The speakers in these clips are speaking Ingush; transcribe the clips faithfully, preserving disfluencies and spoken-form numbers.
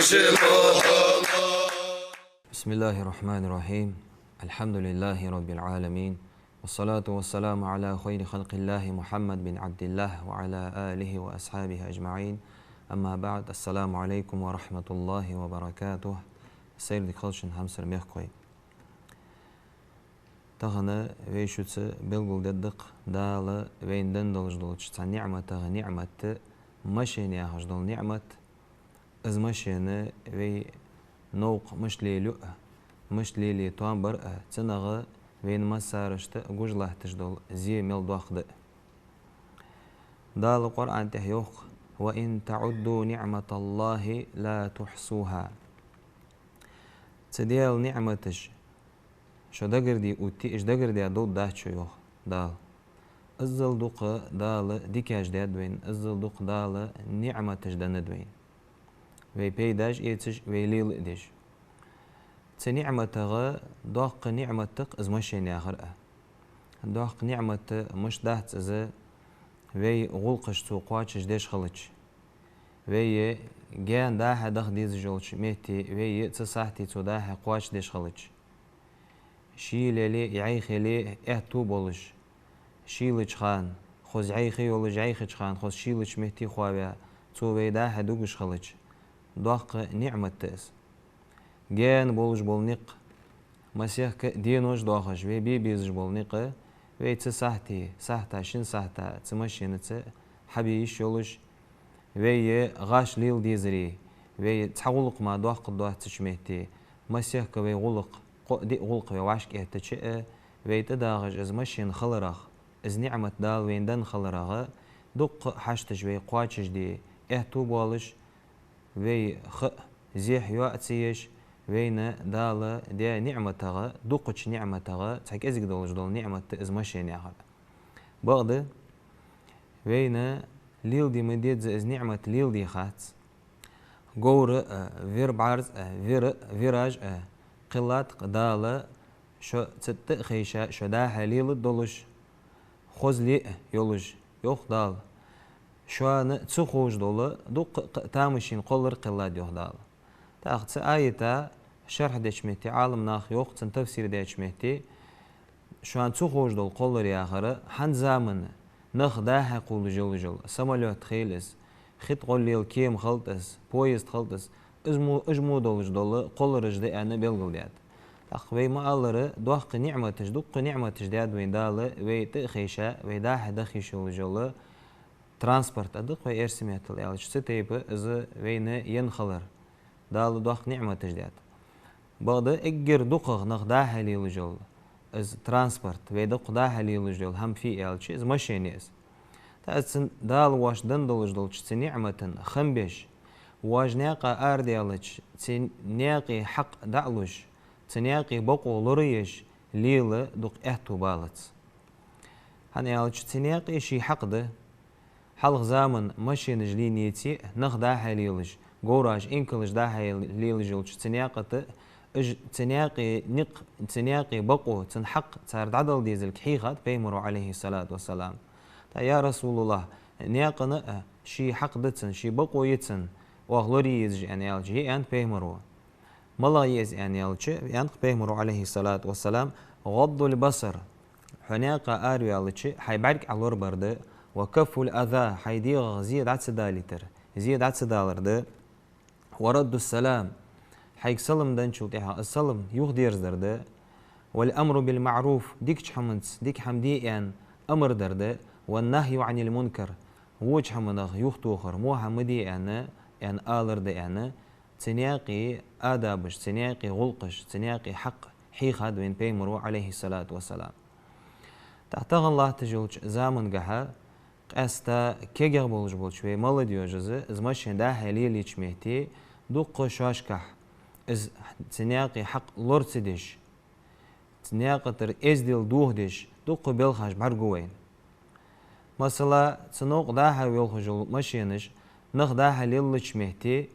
بسم الله الرحمن الرحيم. الحمد لله رب العالمين. والصلاة والسلام على خير خلق الله محمد بن عبد الله وعلى آله وأصحابه أجمعين. أما بعد. السلام عليكم ورحمة الله وبركاته. Сайре дика хийла шун, хьамсара мехкахой. Тахан вай шуца белгалдергда-кх Дала вайна денна долаш долча цхьа ниӀматах ниӀмат, машен яхаш дола ниӀмат. Из машен вай новкъа мишта лелаю а, мишта лелае тоам бар а, цунах вайна массанена гуш латташ дола зе мел доккха да. Дала Къуръан тӀа йоах: «وإن تعدوا نعمة الله لا تحصوها». Цу Даьла ниӀматаш шо дагарде отте, уж дагардаь довргдац шо, йоах Дала. Иззал дукха Дала дикаш даьд вайна, иззал дукха Дала ниӀматаш деннад вайна. Вай пайдаш эцаш, вай лела а деш. Цу ниӀматах доккха ниӀмат да-кх из машен яхар а. Доккха ниӀмат мишта дац из, вай гӀулакхаш цо кхоачашдеш хилча. Вай гаьна дӀа-хьа даха дезаш йолча метте, вай цу сахьте цо дӀа-хьа кхоачашдеш хилча. Шийла яле а, йӀайха яле а аьттув болаш, шийлача хана хоза йӀайха йолаш, йӀайхача хана хоза шийлача метте хоаваь, цо вай дӀа-хьа дугаш хилча, доккха ниӀмат да из. Гаьна болаш бола никъ, масех денош доахаш, вай бе безаш бола никъ, вай цу сахьте, сахьта, шин сахьта цу машенаца хьабе йиш йолаш, вай гӀаш лела дезаре, вай цхьа гӀулакх мара доккха доацача метте, масех вай гӀулакх, кхо-диъ гӀулакх вай вӀашкаэттача а, вай тӀадагӀаш из машен хиларах, из ниӀмат Дала вайна денна хиларах, дуккха хьашташ вай кхоачашде аьттув болаш, вай ха а, зехьа йоӀ а ца еш, вайна Дала даь ниӀматах, дукхача ниӀматах цхьа кӀезига долаш дола ниӀмат да из машен яхар. Бакъда, вайна леладе ма дезза из ниӀмат леладе хац. Говр а, вир бӀарз а, вир, вираж а кхеллад-кх Дала шо цу тӀа а хайша, шо дӀа-хьа леладолаш, хоза ле а йолаш, йоах Дала. Шоана ца ховш дола дуккха а кхы тамашийна кхоллар кхеллад, йоах Дала. ТӀаккха цу аята шархь деча метте, Ӏаламнаха йоах, цун тафсир деча метте, шоана ца ховш дола кхоллар яхар, хӀанз заман нах дӀа-хьа кхувлаш йолаш йола самолёт хийла из, хи тӀа гӀолла лела кема хилда из, поезд хилда из, из мо, уж мо долаш дола кхоллараш да аьнна белгалдаьд. ТӀаккха вай ма аллара, доккха ниӀматаш, дуккха ниӀматаш даьд вайна Дала, вай тӀа а хайша, вай дӀа-хьа даха йиш йолаш йола транспорт а да-кх вай эрсий меттала аьлча, цу тайпа из вайна енна хилар. Дала доккха ниӀматаш даьд. Бакъда эггара дукхагӀа нах дӀа-хьа лелаш йола из транспорт, вай дукха дӀа-хьа лелаш йола хӀама фу я аьлча, из машен я из. ТӀаккха цу Дала воашта денна долаш долча цу ниӀмата хам беш, воаш наькъа арадаьлча, цу наькъа хьакъ дӀа а луш, цу наькъа бокъо лораеш, лела дукха аьттув балац. ХӀана аьлча, цу наькъа ший хьакъ да. Хьалха заман машенаш лийннеце а, нах дӀа-хьа лелаш, говраш, инкалаш дӀа-хьа лелаш йолча цу наькъа тӀа, уж, цу наькъа никъ, цу наькъа бокъо, цун хьакъ цар дӀадала дезилга хьийхад Пайхамаро, Ӏалайхи ссалату вассалам. ТӀаккха: «Я РасулаллахӀ, наькъана а ший хьакъ да цун, ший бокъо я цун, оаха лорае езаш», аьнна аьлча, я аьннад Пайхамаро. МалагӀа я из аьнна аьлча, аьннад-кх Пайхамаро, Ӏалайхи ссалату вассалам: «غض البصر», хьо наькъа араваьлча, хьай бӀарг Ӏолорабар да, «وكف الأذى», хьай дегӀах зе дӀа ца далийтар, зе дӀа ца далар да, «ورد السلام», хьайга салам денначул тӀехьагӀа из салам юхадерзадар да, «والأمر بالمعروف», дикача хӀаманца дика хӀама де аьнна амар дар да, «والنهي عن المنكر», воча хӀаманах юхатохар, во хӀама ма де аьнна, аьнна алар да аьнна, цу наькъа адабаш, цу наькъа гӀулакхаш, цу наькъа хьакъ хьийхад вайна Пайхамаро, Ӏалайхи ссалату вассалам. ТӀаккха тахан латташ йолча замангахьа къаьстта кегий болаш болча вай молодёжас из машен дӀа-хьа лелаеча метте дукха шоашкахьа из цу наькъа хьакъ лора ца деш, цу наькъа тӀара эздел дохадеш, дукха балхаш бӀаргагу вайна. Масала, цу новкъа дӀа-хьа йоалхаш йола машенаш нах дӀа-хьа лелача метте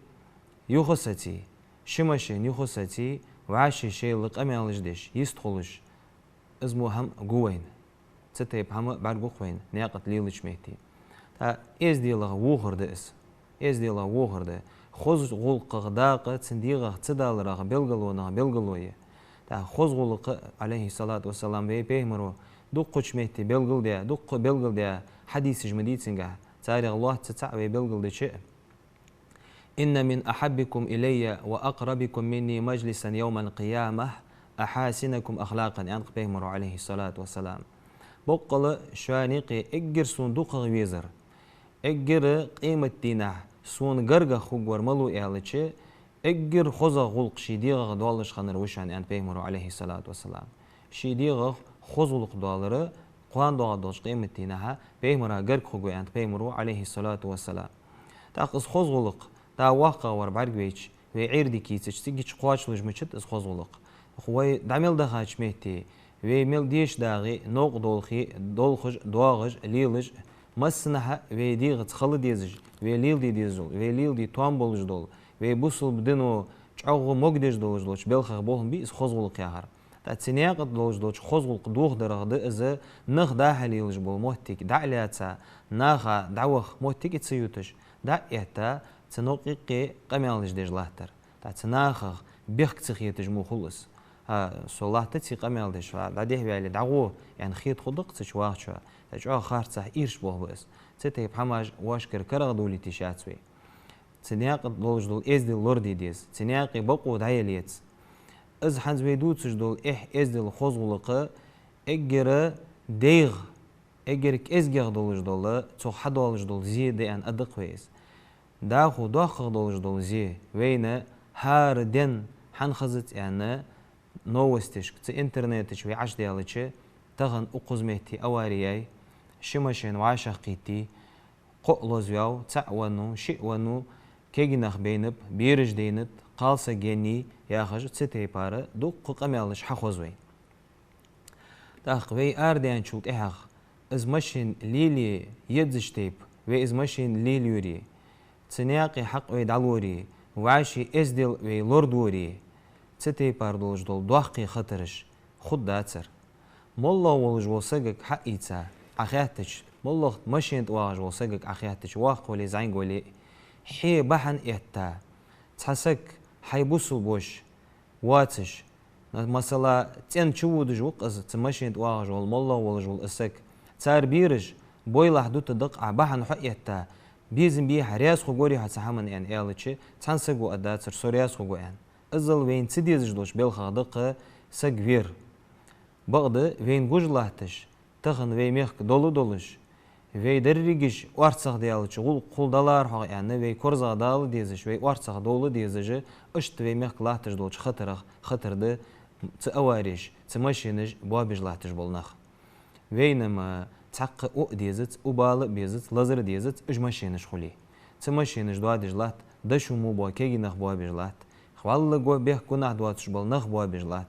юха а саций, ши машен юха а саций, вӀаший шоайла къамаьлаш деш, йистхулаш, из мо хӀама гу вайна. Цу тайпа хӀама бӀаргагу-кх вайна наькъа тӀа лелача метте. ТӀаккха эзделах вохар да из. Эзделах вохар да. хоза гӀулакхах дакъа цун дегӀах ца даларах белгалонах белгало я. ТӀаккха хоза гӀулакх, Ӏалайхи ссалату вассалам, вай пайхамаро дуккхача метте белгалдаь, дуккха белгалдаь хьадисаш ма дий цунгахь, царех лоацца цаӀ вай белгалдича: «إن من أحبكم إلي وأقربكم مني مجلسا يوم القيامة أحاسنكم أخلاقا», аьннад пайхамаро, Ӏалайхи ссалату вассалам. Боккъала шоана юкъе эггара сона дукхагӀа везар, эггара къематдийнахьа сона гаргагӀа хургвар малув аьлча, эггара хозагӀа гӀулакх ший дегӀах долаш хиннар ва шоана, аьннад пайхамаро, Ӏалайхи ссалату вассалам. Ший дегӀах хоза гӀулакх долар кхоана доагӀа долча къематдийнахьа пайхамара гарга хургва, аьннад пайхамаро, Ӏалайхи ссалату вассалам. ТӀаккха из хоза гӀулакх, дӀа воккхагӀвар бӀаргавайча, вай Ӏуйре дика йийцача, цигача кхоачалуш мичад из хоза гӀулакх. Вай дӀа мел дахача метте, вай мел деша дагӀе, новкъа долхе, долхаш, доагӀаш, лелаш, массанахьа вай дегӀаца хила дезаш, вай леладе дезаш дола, вай леладе тоам болаш дола, вай бусалба дино чӀоагӀа могадеш долаш долча белхех болх ба из хоза гӀулакх яхар. ТӀаккха цу наькъа тӀа долаш долча хоза гӀулакх дохадарах да из нах дӀа-хьа лелаш бола моттиг дӀа а лаьца, наха дӀаваха моттиг а ца юташ, дӀа а этта, цу новкъа юкъе къамаьлаш деш латтар. ТӀаккха цу нахах бехк ца хеташ мо хул из. ХӀа, со латта цу къамаьл деш, хӀа, дӀадехьаваьле дӀагӀо, аьнна хета хургда-кх цу чу вахачоа. ТӀаккха чӀоагӀа харцахьа ирча болх ба из. Цу тайпа хӀамаш вӀашкара карагӀдолийта йиш яц вай. Цу наькъа тӀа долаш дола эздел лораде деза, цу наькъа бокъо дӀаяла еза. Из хӀанз вай дувцаш дола эхь, эздел, хоза гӀулакх эггара дегӀа, эггара кӀезигагӀа долаш дола, цох хьадоалаш дола зе да аьнна аргда-кх вай из. ДӀахо доккхагӀа долаш дола зе, вайна хӀара ден хӀана хезац аьнна, новостешка, цу интернета чу вай Ӏочудаьлча, тахан укхаза метте авари яьй, ши машен вӀашагӀкхийттай, кхоъ лозаваьв, цаӀ веннав, шиъ веннав, кегий нах байнаб, бераш дайнад, кхалсаг еннай, яхаш, цу тайпара дуккха къамаьлаш хьахоз вай. ТӀаккха вай арадаьнначул тӀехьагӀа из машен лелае езача тайпа, вай из машен лелайоре, цу наькъа хьакъ вай дӀалоре, вӀаший эздел вай лорадоре, цу тайпара долаш дола доккхий хатараш хургдацар. МоллагӀа волаш вола сагага хьаийца Ӏохаьттача, моллагӀа машен тӀа вагӀаш вола сагага Ӏохаьттача, воккха вале, зӀамига вале, хье бахьан этта, цхьа саг хьай бусалба воша воацаш, масала, цӀен чу водаш ва-кх из, цу машен тӀа вагӀаш вола, моллагӀа волаш вола из саг. Цар бераш бойлахь дутаргда-кх Ӏа, бахьан хьо этта, безам бий хьа, раьза хургварий хьо цу хӀаманна аьнна аьлча, цхьан саго аргдацар: со раьза хургва аьнна. Иззал вайна ца дезаш долча белхех да-кх саг вер. Бакъда вайна гуш латташ, тахан вай мехка дола долаш, вай дерригаш орцагӀдаьлча гӀулакх хул далар хьогӀ аьнна, вай корзагӀдала дезаш, вай орцагӀдовла дезаш, иштта вай мехка латташ долча хатарах хатар да цу авареш, цу машенаш боабеш латташ бола нах. Вайна-м цхьаккха уӀ а дезац, убала а безац, лазар а дезац, уж машенаш хуле. Цу машенаш доадеш латт, дошо мо боа, кегий нах боабеш латт, хвалла го бехк гунахь доацаш бола нах боабеш латт.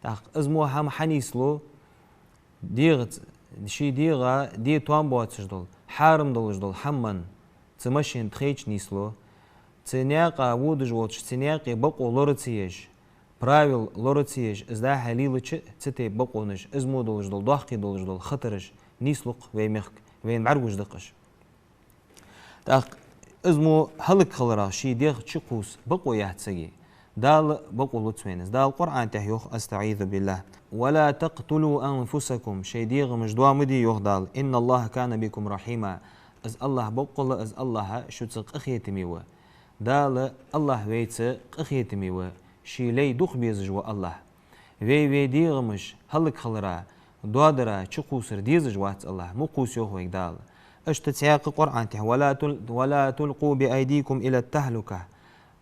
ТӀаккха из мо хӀама хьанийслу, дегӀаца, ший дегӀа де тоам боацаш дола, хьарам долаш дола хӀама цу машен тӀа хайча нийслу. Цу наькъа водаш волча, цу наькъа бокъо лора ца еш, правил лора ца еш, из дӀа-хьа лелача, цу тайпа бокъонаш, из мо долаш дола, доккхий долаш дола хатараш нийслу-кх вай мехка, вайна бӀаргагуш да-кх уж. ТӀаккха из мо хӀалакхиларах ший дегӀ чукхувса бокъо яц сага. Дала бокъо луц вайна из. Дала Къуръан тӀа йоах: أستعيذ بالله: «ولا تقتلوا أنفسكم», шоай дегӀамаш доа ма де, йоах Дала. «إن الله كان بكم رحيما», из АллахӀ боккъала, из АллахӀ шуца къахетаме ва. Дала, АллахӀ вайца къахетаме ва, ший лай дукха безаш ва АллахӀ. Вай вай дегӀамаш хӀалакхилара, доадара чукхувсар дезаш вац АллахӀ, ма кхувса, йоах вайга Дала. Иштта цхьаькха Къуръан тӀа: «ولا تل-، ولا تلقوا بأيديكم إلى التهلكة».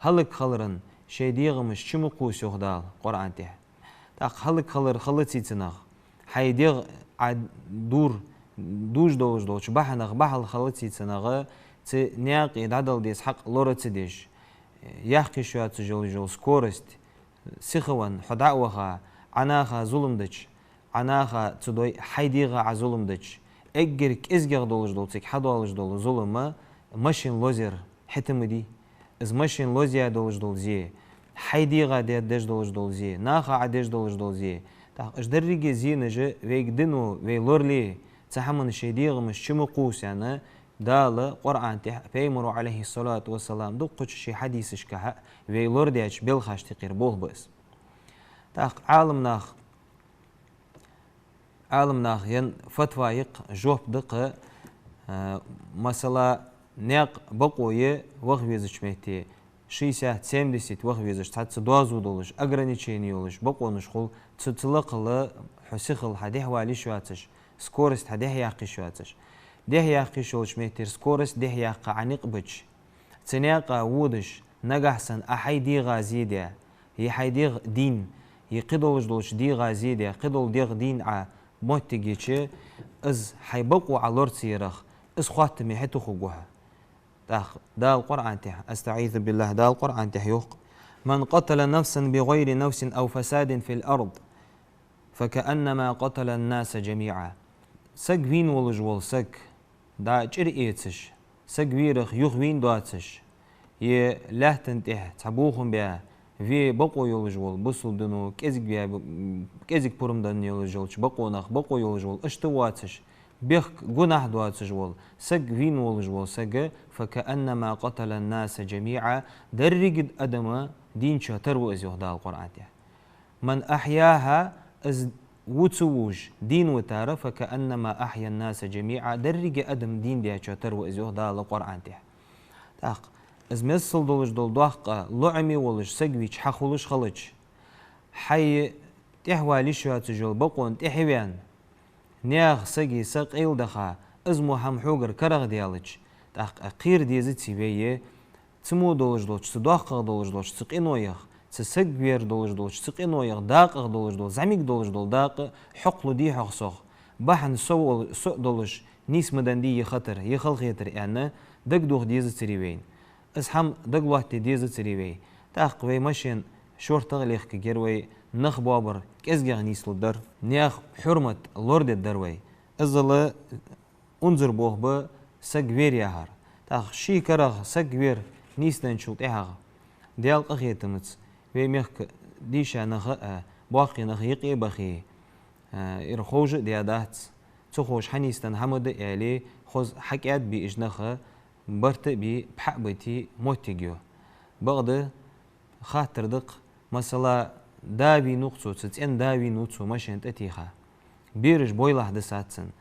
ХӀалакхиларах шоай дегӀамаш чу ма кхувса, йоах Дала Къуръан тӀа. ТӀаккха хӀалакхилар хилаций цунах, хьай дегӀ Ӏа дур-, дувш долаш долча бахьанех бахьал хилаций цунах, цу наькъа дӀадала деза хьакъ лора ца деш, яхкаш йоацаш йола скорость, сиха венна хьо дӀа а ваха, Ӏа наха зулам дича, Ӏа наха ца дой, хьай дегӀа Ӏа зулам дича, эггара кӀезигагӀа долаш дола, цига хьадоалаш дола зулам машен лозаяр хӀаьта ма дий. Из машен лозаяь долаш дола зе, хьай дегӀа де-, деш долаш дола зе, наха Ӏа деш долаш дола зе. ТӀаккха уж деррига зенаш вайга дино вай лорале, цу хӀаман шоай дегӀамаш чу ма кхувса аьнна, Дала Къуръан тӀа, Пайхамара, Ӏалайхи ссалату вассалам, дуккхача ший хьадисашка вай лорадаьча белхашта юкъера болх ба из. ТӀаккха Ӏаламнах, Ӏаламнах яь фатва я-кх, жоп да-кх, а, масала, наькъа бокъо я ваха везача метте, шестьдесят-семьдесят ваха везаш, цхьацца доазув долаш, ограничени йолаш бокъонаш хул, цу, цу лакхал хьо сихал хьа дехьавала йиш йоацаш, скорость хьа дехьаяккха йиш йоацаш. Дехьаяккха йиш йолча меттера скорость дехьаяккха Ӏа никъ бича, цу наькъа водаш, нагахь санна Ӏа хьай дегӀа зе даь, е хьай дегӀ дийна, е кхыдолаш долча дегӀа зе даь, кхыдола дегӀ дийна Ӏа моттиг йича, из хьай бокъо Ӏа лора ца ярах, из хоаттаме хьатохаргва хьо. ТӀаккха Дала Къуръан тӀа, أستعيذ بالله, Дала Къуръан тӀа йоах: «من قتل نفسا بغير نفس أو فساد في الأرض فكأنما قتل الناس جميعا». Саг вийна волаш вола саг, дӀа чӀир эцаш, саг вийрах юха вийна доацаш, е лаьттан тӀа цхьа бохам баь, ве бокъо йолаш вола, бусалба дино кӀезига ве, кӀезига пурам денна йолаш йолча бокъонах бокъо йолаш вола, иштта воацаш, бехк, гунахь доацаш вола саг вийна волаш вола саг, «فكأنما قتل الناس جميعا», деррига адам дийначоа тара ва из, йоах Дала Къуръан тӀа. «من أحياها», из ва ца вувш дийна витар, «فكأنما أحيا الناس جميعا», деррига адам дийна даьчоа тара ва из, йоах Дала Къуръан тӀа. ТӀаккха из миссел долаш дола доккха лоӀаме волаш саг вийча хьахулаш хилча, хьай тӀехьавала йиш йоацаш йола бокъо тӀехьаваьнна, наьха сага са къайладаха, из мо хӀама хьогара карагӀдаьлча, тӀаккха кхера дезаций вай, цу мо долаш долча, цу доккхагӀа долаш долча цу къиноех, цу саг вер долаш долча цу къиноех, дакъагӀа долаш дола, зӀамига долаш дола дакъа хьокхалу дий хьогӀ сох, бахьан со вол-, со а долаш, нийса ма деннадий е хатар, е халахетар аьнна, дагадоха дезацарий вайна. Из хӀама дагалоаттаде дезацарий вай. ТӀаккха вай машен шортагӀа лехкаргьяр вай, нах боабар кӀезигагӀа нийслургдар. Наьха хьурмат лорадергдар вай. Иззал унзара болх ба саг вер яхар. ТӀаккха ший карагӀ саг вер нийсденначул тӀехьагӀа, Даьла къахетамца, вай мехка дийша нах а, боккхий нах юкъе а бахе, а, ира ховш а даьдац, ца ховш хьанийсденна хӀама да аьле, хоза хьакӀаьдбе уж нах, барт а бе, пхьа а бите моттиг я. Бакъда, хаттар да-кх, масала, да вийнав-кх цо, цу цӀен да вийнав цо машен тӀатеха. Бераш бойлахь дисад цун.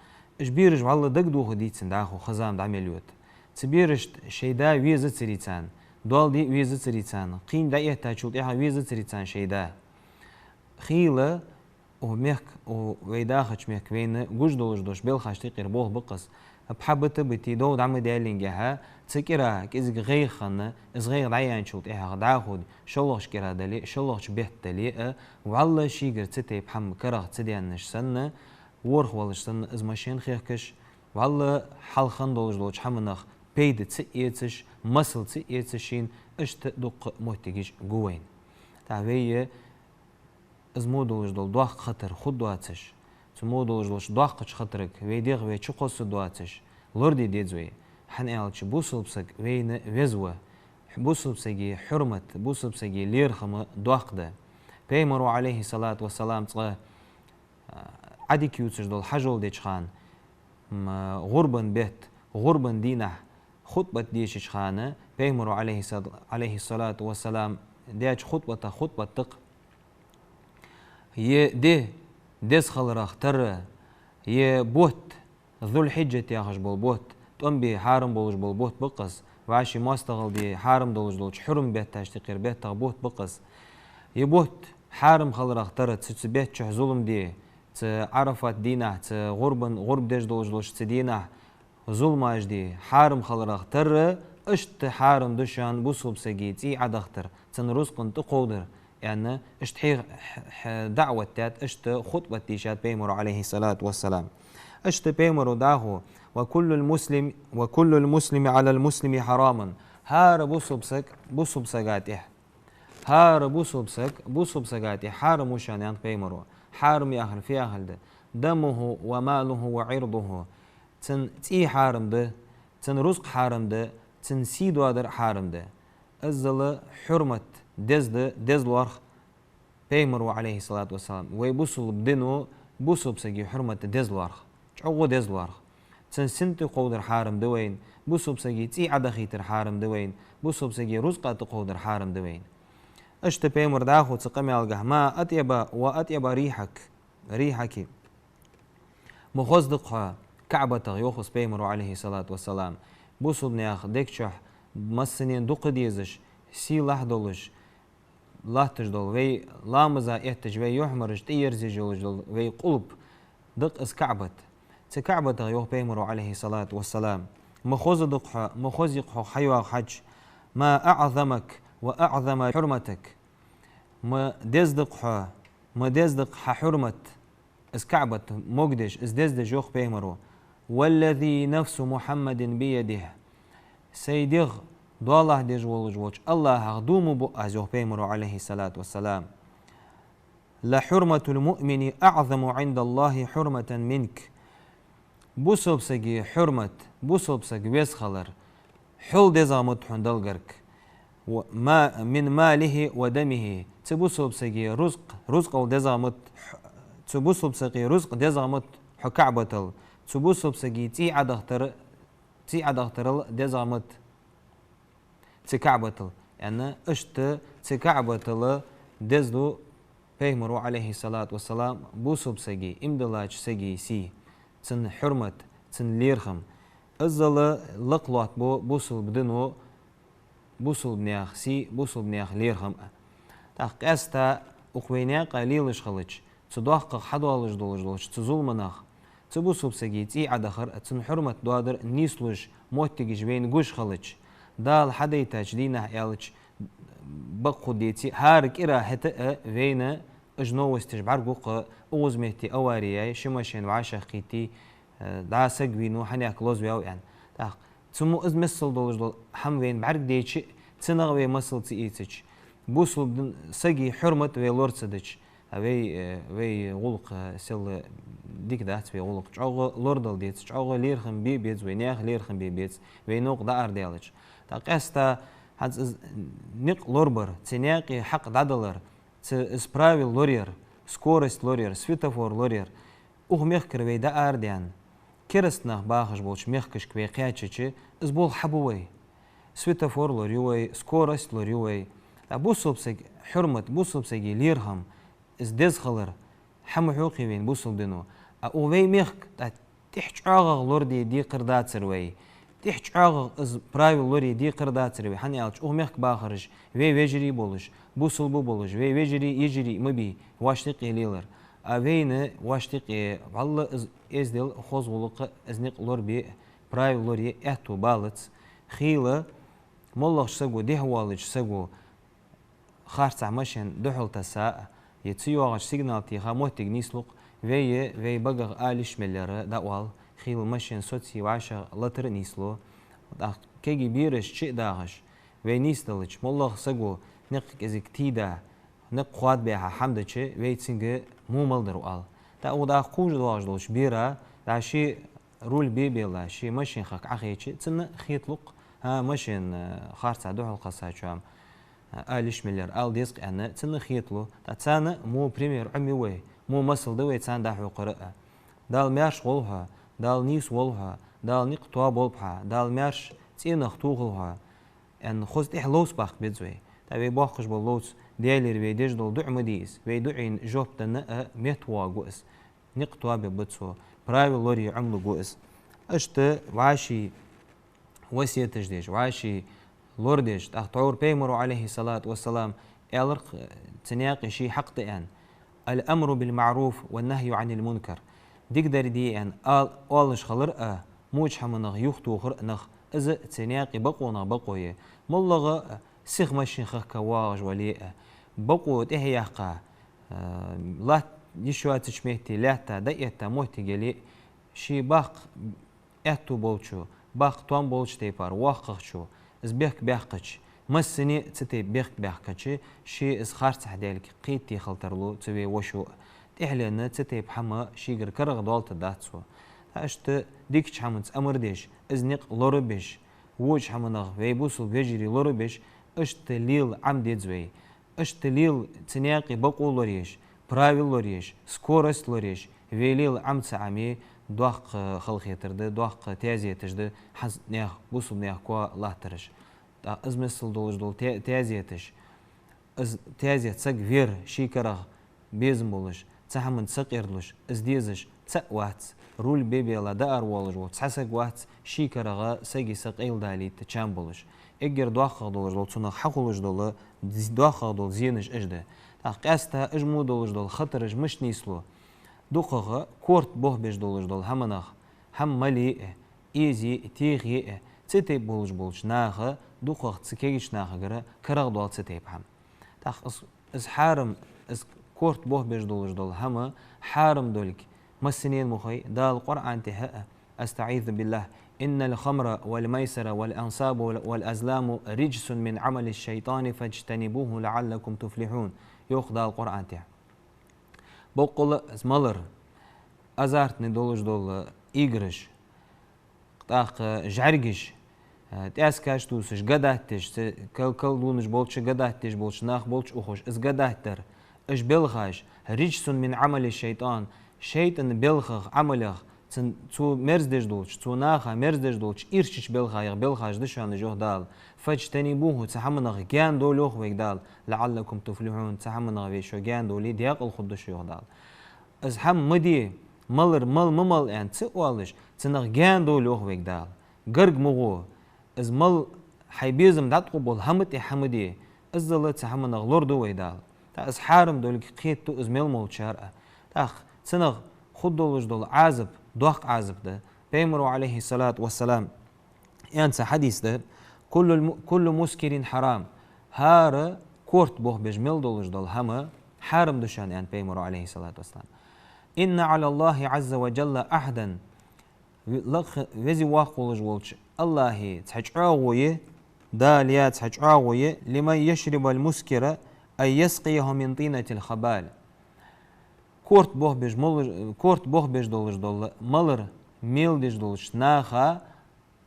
Уж бераш вӀалла дагадоха дий цунна дӀахо, хоза зама дӀа мел йода. Цу берашта шоай да везацарий царна, доал де а везацарий царна, кхийна дӀаэттачул тӀехьагӀа везацарий царна шоай да. Хийла, укх мехка, укх вай дахача мехка вайна гуш долаш долча белхашта юкъера болх ба-кх из. Пхьа бита а бите, дов дӀа ма даьллинге хьа, цу кӀира кӀезига гӀайгӀа хинна, из гӀайгӀа дӀаяьнначул тӀехьагӀа дӀахо, шоллагӀча кӀира дале а, шоллагӀча бетта дале а, вӀалла шийгара цу тайпа хӀама карагӀ ца даьннаш санна, ворхӀ волаш санна, из машен хехкаш, вӀалла хьалха хинна долаш долча хӀаманах пайда ца эцаш, масал ца эцаш шийна, иштта дуккха моттигаш гу вайна. ТӀаккха вай из мо долаш дола доккха хатар хургдоацаш, цу мо долаш долча доккхача хатарга вай дегӀ вай чукхоссаргдоацаш, лораде деза вай, хӀана аьлча бусалба саг вайна веза ва. Бусалба сага хьурмат, бусалба сага лерхӀам доккха да. Пайхамара, Ӏалайхи ссалату вассалам, цкъа, а, Ӏадика ювцаш дола хьажол деча хана, м, гӀурбан бетта, гӀурбан дийнахьа хутбат дешача хана, Пайхамара, Ӏалайхи ссал-, Ӏалайхи ссалату вассалам, даьча хутбатах хутбат да-кх: е ди деза хиларах тара, е бутт, Зуль-Хьиджат яхаш бола бутт, тӀом бе хьарам болаш бола бутт ба-кх из, вӀаший моастагӀал де хьарам долаш долча хьурма бетташта юкъера беттах бутт ба-кх из. Е бутт хьарам хиларах тара, цу, цу бетта чухь зулам де, цу Ӏарафат дийнахьа, цу гӀурбан, гӀурба деш долаш долча цу дийнахьа зуламаш де хьарам хиларах тара, иштта хьарам да шоана бусалба сага цӀий Ӏодахийтар, цун рузкъан тӀакховдар, аьнна, иштта хьех-, хье-, даӀват даьд, иштта хутбат дийшад Пайхамара, Ӏалайхи ссалату вассалам. Иштта Пайхамара дӀахо: «وكل المسلم، وكل المسلم على المسلم حرام». ХӀара бусалба саг бусалба сага тӀехьа, хӀара бусалба саг бусалба сага тӀехьа хьарам ва шоана, аьннад Пайхамара. Хьарам яхар фу яхилга да? «دمه وماله وعرضه». Цун цӀий хьарам да, цун рузкъа хьарам да, цун сий доадар хьарам да. Иззал хьурмат деза да, деза лоархӀ Пайхамара, Ӏалайхи ссалату вассалам. Вай бусалба дино бусалба сага хьурмат деза лоархӀ, чӀоагӀа деза лоархӀ. Цун сина тӀакховдар хьарам да вайна, бусалба сага цӀий Ӏодахийтар хьарам да вайна, бусалба сага рузкъа тӀакховдар хьарам да вайна. Иштта пайхамара дӀахо цу къамаьлагахь: «ما أطيبك وأطيب ريحك، ريحك». Ма хоза да-кх хьо КаӀбатах, йоах из пайхамара, Ӏалайхи ссалату вассалам, бусалба наьха дег чу массанена дукха дезаш, сийлахь долаш, латташ дола, вай ламаза эттача вай юхьмараш тӀаерзаш йолаш дола вай къулб да-кх из КаӀбат. Цу КаӀбатах, йоах пайхамара, Ӏалайхи ссалату вассалам, ма хоза да-кх хьо, ма хоза я-кх хьо хьайоагӀа хьаж. «ما أعظمك وأعظم حرمتك». Ма деза да-кх хьо, ма деза да-кх хьа хьурмат, из КаӀбат могадеш, из дездеш, йоах пайхамара: «والذي نفس محمد بيده». Сай дегӀ доалахьа деш волаш волча АллахӀах дув ма буъ аз, йоах пайхамара, Ӏалайхи ссалату вассалам. «لحرمة المؤمن أعظم عند الله حرمة منك». Бусалба сага хьурмат, бусалба саг веза хилар, хьол дезагӀа ма да хьона Далла гарга. «وما من ماله ودمه». Цу бусалба сага рузкъ, рузкъал дезагӀа ма да, цу бусалба сага рузкъ дезагӀа ма да хьо КаӀбатал, цу бусалба сага цӀий Ӏодахийтар, цӀий Ӏодахийтарал дезагӀа ма да цу КаӀбатал. Яъни иштта цу КаӀбатал дездо пайхамара, Ӏалайхи ссалату вассалам, бусалба сага, иман диллача сага сий, цун хьурмат, цун лерхӀам. Иззал лакха лоаттабу бусалба дино бусалба наьха сий, бусалба наьха лерхӀам а. ТӀаккха къаьстта укх вай наькъа лелаш хилча, цу доккхагӀа хьадоалаш долаш долча цу зуламах, цу бусалба сага цӀий Ӏодахар а, цун хьурмат доадар а нийслуш моттигаш вайна гуш хилча, Дала хьадайтача дийнахьа аьлча, бакъ хургдеций, хӀара кӀира хӀаьта а вайна уж новосташ бӀаргагу-кх, укхаза метте авари яьй, ши машен вӀашагӀкхийттай, э, дӀа саг вийнав, хьанехк лозаваьв аьнна. ТӀаккха цу мо из миссел долаш дола хӀама вайна бӀаргадайча а, цунах вай масал ца ийцача, бусалба дин сага хьурмат вай лора ца дича, а вай, э, вай гӀулакх, э, сел дика дац вай гӀулакх. ЧӀоагӀа лорадала деза, чӀоагӀа лерхӀам бе беза вай, наьха лерхӀам бе беза, вай новкъа дӀаарадаьлча. ТӀаккха къаьстта хӀанз из никъ лорабар, цу наькъа хьакъ дӀадалар, цу из правил лораяр, скорость лораяр, светофор лораяр, укх мехкара вай дӀаарадаьнна, кераста нах бахаш болча мехкашка вай кхаьчача, из болх хьабу вай. Светофор лораю вай, скорость лораю вай. ТӀаккха бусалба сага хьурмат, бусалба сага лерхӀам, из деза хилар хьа ма хьокхий вайна бусалба дино. А укх вай мехка тӀа тӀехьа чӀоагӀагӀа лораде декхар дацар вай. ТӀехьа чӀоагӀагӀа из правил лорае декхар дацар вай. ХӀана аьлча укх мехка бахараш вай вежарий болаш, бусалба болаш, вай вежарий, йижарий ма бий, воашта юкъе лелар. А вайна воашта юкъе вӀалла из эздел, хоза гӀулакх, из никъ лорабе, правил лорае аьттув балац. Хийла моллагӀча саго, дехьавоалача саго, харцахьа машен духьал тесса а, е ца йоагӀача сигнал теха моттиг нийслу-кх, вай, вай багах ала йиш мел яр дӀаоал, хийла машен соцае вӀашагӀлатар а нийслу. ТӀаккха кегий бераш чу а дахаш, вай нийсделча, моллагӀа саго никъ кӀезига тийда, никъ хоадабаьха хӀама дича, вай цунга мумал дар оал. ТӀаккха укх дӀахо кхувш доагӀаш долча бера, дӀа ший руль бе а белла, ший машен хахка Ӏохайча, цунна хеталу-кх, хӀа, машен, э, харцахьа духьал кхессачоа, э, ала йиш мел яр ала деза-кх аьнна, цунна хеталу. ТӀаккха царна мо пример Ӏомаю вай, мо масал да вай царна дӀахьокхар а. Дала маьрша волва хьо, Дала нийсволва хьо, Дала никъ тоаболба хьа, Дала маьрша цӀенах тохалва хьо аьнна, хоза тӀехьа ловца баккха беза вай. ТӀаккха вай боаккхаш бола ловца Даьлагара вай деш дола дуӀа ма дий из, вай дуӀайна жоп денна а меттавоагӀаргва из. Никъ тоабергба цо, правил лорае Ӏомалургва из. Иштта вӀаший васкеташ деш, вӀаший лорадеш, тӀаккха тхьовра пайхамара, Ӏалайхи ссалату вассалам, аьлар-кх, цу наькъа ший хьакъ да аьнна: «الأمر بالمعروف والنهي عن المنكر». Дикадар де аьнна ал-, оалаш хилар а, воча хӀаманах юхатохар а нах, из цу наькъа бокъонех бокъо я. МоллагӀа сиха машен хахка воагӀаш вале а, бокъо тӀехьа яьккха, э, латта йиш йоацача метте лаьтта, дӀаэтта моттиг яле а, ший баккха аьттув болчо, баккха том болча тайпара воккхагӀчо из бехк баьккхача, массане а цу тайпа бехк баьккхача, ше из харцахьа даьлга кхетаде хила тарлу цу вай вошо а. ТӀехьленна цу тайпа хӀама шийгара карагӀдоалийтаргдац цо. Иштта дикача хӀаманца амар деш, из никъ лорабеш, воча хӀаманах вай бусалба вежарий лорабеш, иштта лела Ӏомадеза вай. Иштта лела цу наькъа бокъо лораеш, правил лораеш, скорость лораеш, вай лела Ӏома ца Ӏоме, доккха халахетар да, доккха тезеташ да хӀанз наьха, бусалба наьха коа латтараш. ТӀаккха из миссел долаш дола те-, тезеташ, из тезет саг вер, ший карагӀ безам болаш, цу хӀаман сакъердалуш, из дезаш цаӀ вац, руль бе-белла даар волаш вола цхьа саг вац, ший карагӀа сага са къайладалийта чам болаш. Эггара доккхагӀа долаш дола, цунах хьахулаш дола, доккхагӀа дола зенаш уж да. ТӀаккха къаьстта уж мо долаш дола хатараш мишта нийслу? ДукхагӀа корта бохабеш долаш дола хӀаманах, хӀама мале а, эзе а, техе а, цу тайпа болаш болча наха, дукхагӀа цу кегийча нахагара карагӀдоал цу тайпа хӀама. ТӀаккха из, из хьарам, из корта бохабеш долаш дола хӀама хьарам долга массанена ма хой, Дала Къуръан тӀа а, أستعيذ بالله: «إن الخمر والميسر والأنصاب والأزلام رجس من عمل الشيطان فاجتنبوه لعلكم تفلحون», йоах Дала Къуръан тӀа. Боккъала из малар, азартни долаш дола играш, тӀаккха жӀаргаш, а, тӀаьскаш тувсаш, гадать деш, ц-, кал-, колдунаш болча, гадать деш болча нах болча ухаш, из гадать дар, уж белхаш, رجس من عمل الشيطان, шайтӀан белхах, Ӏамалех, цун, цо мерза деш долча, цу наха мерза деш долча ирчача белхаех белхаш да шоана уж, йоах Дала. «فاجتنبوه», цу хӀаманах гаьна довла, йоах вайга Дала, «لعلكم تفلحون», цу хӀаманах вай шо гаьна довле, даькъала хургда шо, йоах Дала. Из хӀама ма де, малар мала ма мала аьнна ца оалаш, цунах гаьна довла, йоах вайга Дала. Гарга ма гӀо, из мала хьай безам дӀатӀакхоачаш бола хӀама тӀа хӀама де, иззал цу хӀаманах лораду вай Дала. ТӀаккха из хьарам долга кхетаду из мел молчар а. ТӀаккха цунах хургдолаш дола Ӏазап, доккха Ӏазап да. Пайхамара, Ӏалайхи ссалату вассалам, аьнна цхьа хьадис да: «كل الم-، كل مسكر حرام». ХӀара корта бохабеш мел долаш дола хӀама хьарам да шоана, аьнна Пайхамара, Ӏалайхи ссалату вассалам. «إن على الله عز وجل عهدا». Ве-, лакха-, веза-воккха волаш волча АллахӀа цхьа чӀоагӀо я, Дала яь цхьа чӀоагӀо я: «لمن يشرب المسكر أن يسقيه من طينة الخبال». Корта бохабеш молаш-, корта бохабеш долаш дола малар мел деш долча наха,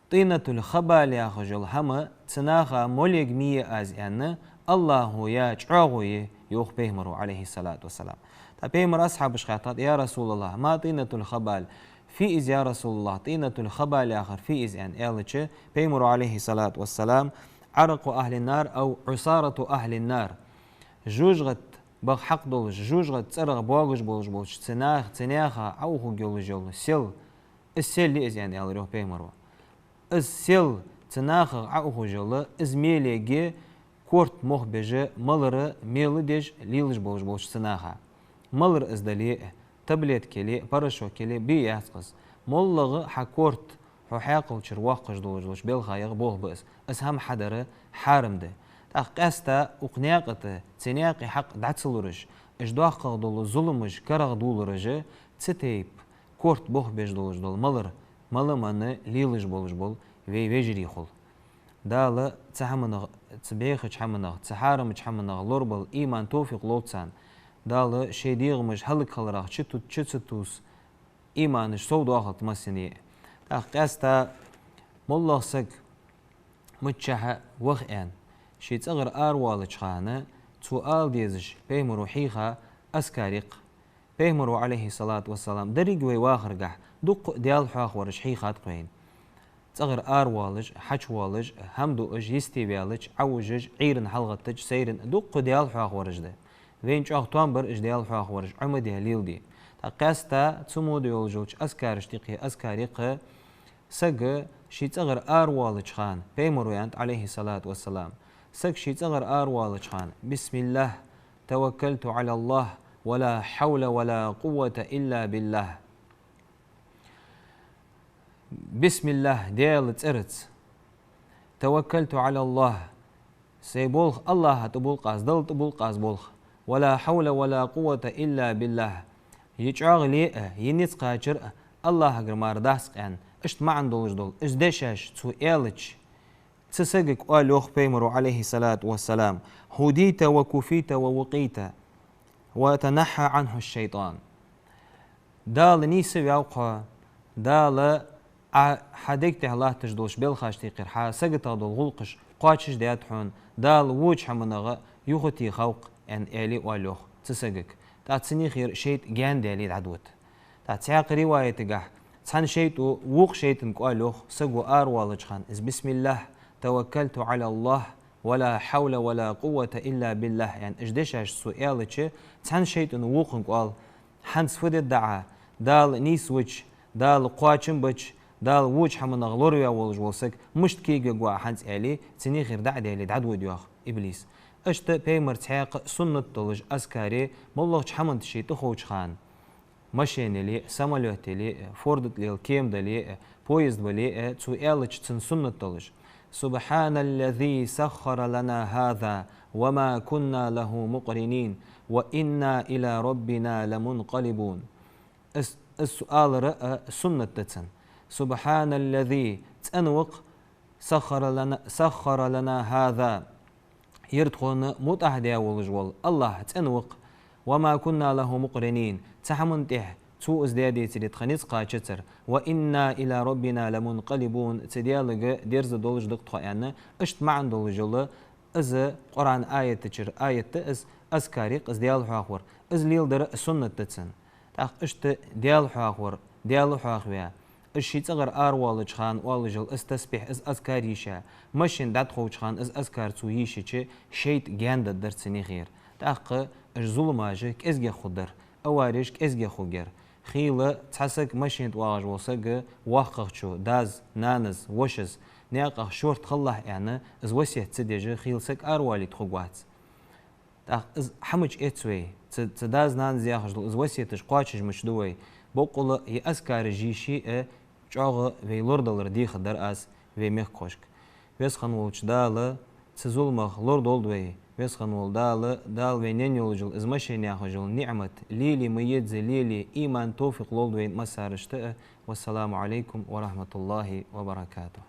«طينة الخبال» яхаш йола хӀама цу наха молега ма е аз, аьнна, АллахӀа яь чӀоагӀо я, йоах Пайхамара, Ӏалайхи ссалату вассалам. ТӀаккха Пайхамара асхьабаша хаьттад: «يا رسول الله، ما طينة الخبال؟ Фу я из, я РасулаллахӀ, طينة الخبال яхар фу я из?» аьнна аьлча, Пайхамара, Ӏалайхи ссалату вассалам: «عرق أهل النار أو عصارة أهل النار». ЖожагӀата баха хьакъ долаш, жожагӀата цӀерах богаш болаш болча цу нах-, цу наьха Ӏоухаргйолаш йола сел, из сел я из, аьнна аьлар, йоах Пайхамара. Из сел цу нахах Ӏоухаш йола, из мел еге корта мохабеш, малар мел деш лелаш болаш болча цу наха. Малар из дале а, таблетка яле а, порошок яле а, бе яц-кх из. МоллагӀа хьа корта хьо хьаькъалчура воаккхаш долаш долча белхаех болх ба из. Из хӀама хьадар хьарам да. ТӀаккха къаьстта укх наькъа тӀа, цу наькъа хьакъ дӀа ца лураш, уж доккхагӀа дола зуламаш карагӀдоалараш, цу тайпа корта бохабеш долаш дола малар, мала-мала лелаш болаш бола вай вежарий хул. Дала цу хӀаманах, цу бӀехача хӀаманах, цу хьарамча хӀаманах лорабала иман, товфикъ лолда царна. Дала шоай дегӀамаш хӀалакхиларах чу ту-, чу ца тувса, иманаш совдоахалда массане а. ТӀаккха къаьстта моллагӀа саг миччахьа ваха аьнна, ший цӀагӀара аравоалача хана, цо ала дезаш, Пайхамара хьийха азкар я-кх. Пайхамара, Ӏалайхи ссалату вассалам, деррига вай вахаргахьа дукха а Даьла хьоахавараш хьийхад-кх вайна. ЦӀагӀара аравоалаш, хьачувоалаш, хӀама дуаш, йисте ваьлча, Ӏовужаш, Ӏуйрийна хьалгӀеттача, сайрийна, дукха Даьла хьоахавараш да. Вайна чӀоагӀа тоам бар уж Даьла хьоахавараш Ӏомаде, леладе. ТӀаккха къаьстта цу мо долаш йолча азкарашта юкъе азкар я-кх: саг ший цӀагӀара аравоалача хана, Пайхамара аьннад, Ӏалайхи ссалату вассалам, саг ший цӀагӀара аравоалача хана: «بسم الله توكلت على الله ولا حول ولا قوة إلا بالله». «بسم الله», Даьла цӀерца, «توكلت على الله», сай болх АллахӀа тӀа ба-кх аз, Далла тӀа ба-кх аз болх, «ولا حول ولا قوة إلا بالله», е чӀоагӀал а, е низ кхачар а АллахӀагара мара дац-кх, аьнна, иштта маӀан долаш дола из дешаш цо аьлча, цу сагага оал, йоах Пайхамара, Ӏалайхи ссалату вассалам: «هديت وكفيت ووقيت وتنحى عنه الشيطان». Дала нийсваьв-кх хьо, Дала Ӏа хьа дег тӀа латташ долча белхашта юкъера, хьа саготах дола гӀулакхаш кхоачашдаьд хьона, Дала воча хӀаманах юхатехав-кх, аьнна, аьле оал, йоах, цу сагага. ТӀаккха цунна юхера шайтӀа гаьна даьле дӀадода. ТӀаккха цхьаькха риваятагахьа Цхьан шайтӀо вокха шайтӀанга оал йоах, саго аравоалача хана: «Из бисмиллахӀ, таваккалту Ӏала ЛлахӀ, ва ла хьавла ва ла къуввата илла биллахӀ», — аьнна, уж дешаш цо аьлча, цхьан шайтӀо вокханга оал: «ХӀанз фу дергда Ӏа? Дала нийсвича, Дала кхоачам бича, Дала воча хӀаманах лораваь волаш вола саг мишта кегавергва Ӏа хӀанз?» — аьле, цун юхера дӀа а даьле, дӀадода йоах иблис. Иштта пайхамара цхьаькха суннат долаш азкари, моллагӀча хӀаман тӀа ше тӀаховча хана, машен яле а, самолёт яле а, форда тӀа лела кема дале а, поезд вале а, цо аьлча цун суннат долаш: «سبحان الذي سخر لنا هذا وما كنا له مقرنين وإنا إلى ربنا لمنقلبون». Из, из цо алар а суннат да цун. «سبحان الذي», цӀена ва-кх, «سخر لنا، سخر لنا هذا», ер тхона мутӀахьа даь волаш вола АллахӀ цӀена ва-кх. «وما كنا له مقرنين», цу хӀаман тӀехьа цо из даь децаре тха низ кхачацар. «وإنا إلى ربنا لمنقلبون», цу Даьлага дерза долаш да-кх тхо, аьнна, иштта маӀан долаш йола из Къуръан аятачара аят да из, азкар я-кх из Даьла хьоахавар. Из леладар а суннат да цун. ТӀаккха иштта Даьла хьоахавар, Даьла хьоахаваь, из ший цӀагӀара аравоалача хана оалаш йола из тасбихь, из азкар йийша, машен тӀа дӀатӀаховча хана из азкар цо йийшача, шайтӀа гаьна дергдар цун юхера. ТӀаккха уж зуламаш кӀезигагӀа хургдар, авареш кӀезигагӀа хургьяр. Хийла цхьа саг, машен тӀа воагӀаш вола саг, воккхагӀчо, дас, нанас, вошас, наькъах шортта хилалахь аьнна, из васкет ца деш, хийла саг аравоалийта хургвац. ТӀаккха из хӀама чуэц вай, цу, цу дас-нанас яхаш дола из васкеташ кхоачашмаш ду вай. Боккъала ер азкараш йийша а, чӀоагӀа вай лорадалар дехадар аз вай мехкахошка. Веза хинна волча Дала цу зуламах лорадолда вай. Веза хинна вола Дала, Дала вайна енна йолаш йола из машен яхаш йола ниӀмат лелае ма езза лелае иман, товфикъ лолда вайна массанена а. والسلام عليكم ورحمة الله وبركاته.